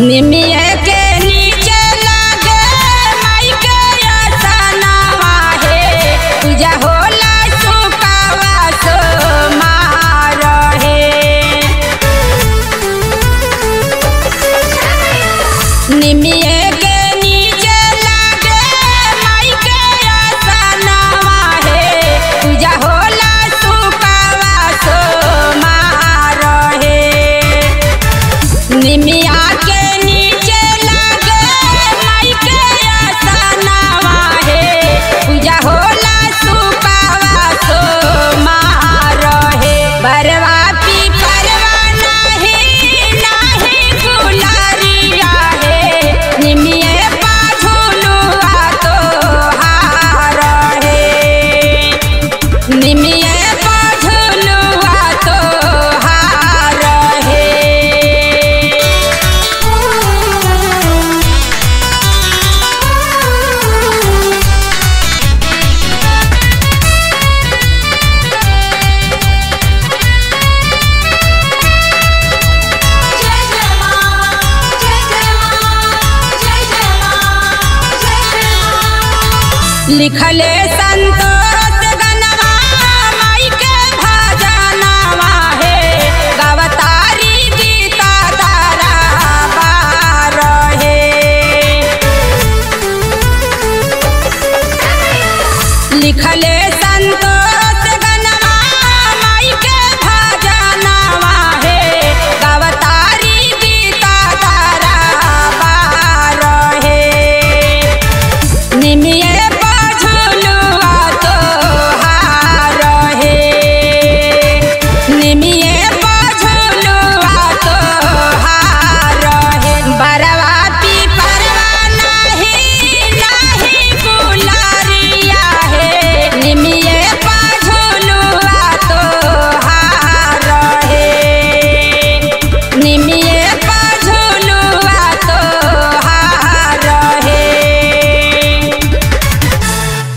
निमिये के नीचे लागे माई के आसनवा हे, पूजा होला सुकावा सो मार हे। निमिये के नीचे लागे माई के आसनवा हे, पूजा होला सुकावा सो मार हे। निमिया के नीचे लागे माई के आसनवा हे, पूजा होला सुकावा सो मार हे। बरवा पीपरवा नाही नाही गुलारिया हे, निमिये पाझुलुआ तो हार हे। निमिये पाझुलुआ तो हार हे। जय जय मां, जय जय मां, जय जय मां, जय जय मां। लिखले संत